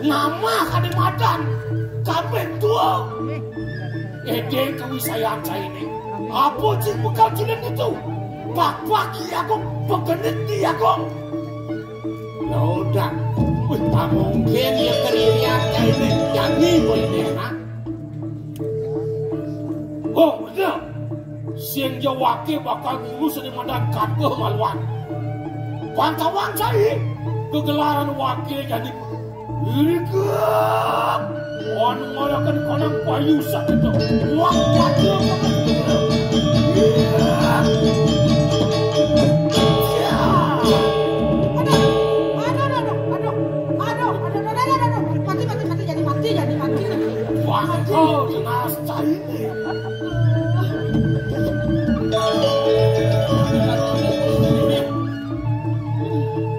Ngamah kade madan. Kabeh tua. Ede kawisayan caine. Apa cing bekal cilin itu? Pak-pak yagung, pegenit yagung. Lodak. Wih, tak mungkin ya keririan caine. Jani kowe ini, ha? Oh, bener. Sing ja waké bakal ngulus di madan kabeh maluan. Pantawang cai, kegelaran waké jani irigep. Wan ngolakan kanang payu sakit. Wah, waduh. Iya. Aduh, aduh, aduh, aduh, aduh, aduh, aduh, aduh, aduh, aduh, aduh, mati, mati, mati, jadi mati, jadi mati. Wah, kau jelas cai.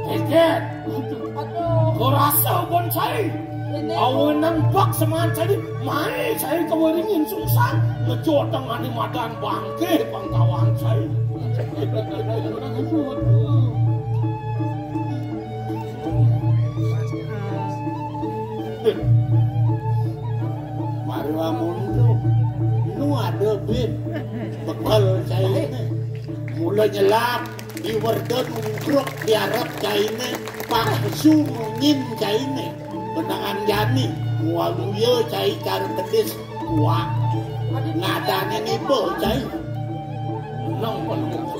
Keket. Aduh. Kerasa pun cai. Ini. Awan nang bak seman cai. Mai cai kawaringin sungsang. Ngejotang ane madan bangke pangkawan cai. Baru amun tu, nu ada bin bekel cai ini. Mula nyelap di werda nungkruk di arep cai ini, paksu nungin cai ini. Benangan jani, mualuya cai cara kedis, kuak. Ngadane niba cai. Nang penuh.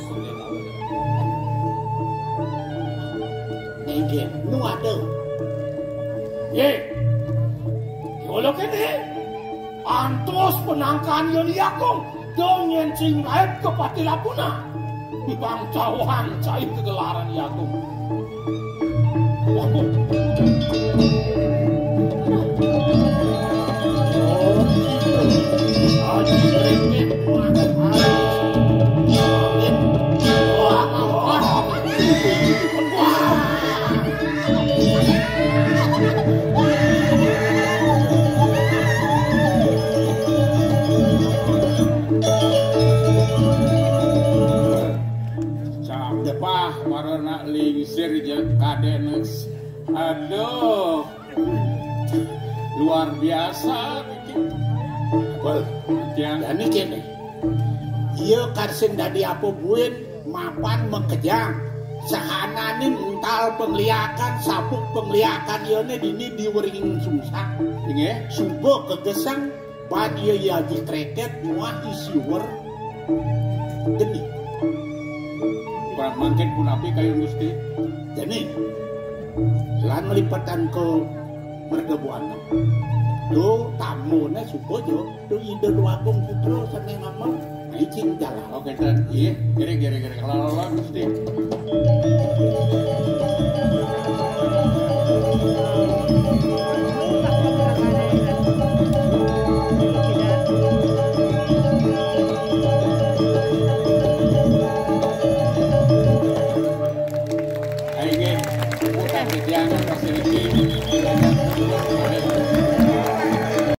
Inggih, nu ada. Ye. Yolo kene. Antos penangkan yen yakung. Dong yen sing raib ke pati lapuna. Bang cawang cai kegelaran yakung. Waduh. Cang depah marana lingsir je kadenes. Aduh. Luar biasa niki. Wal, tiang. Jani kene. Iya karsin dadi apa buin mapan makejang. Sahananing ental pengliakan, sabuk pengliakan iyane dini di wering sungsang. Inggih. Suba kegesang. Pan iya Aji Kreket muah isiwer geni. Mangkin punapi kayun Gusti? Geni. Lan melipetan ke merga buana. Tu tamune suba jo, tu Ida Dwagung Putra sane nama Icing Jalan. Oke, ten. Iya, gere, gere, gere. Kalau, kalau, Gusti. Ayo, nggih. Bukan titiangan pas niki.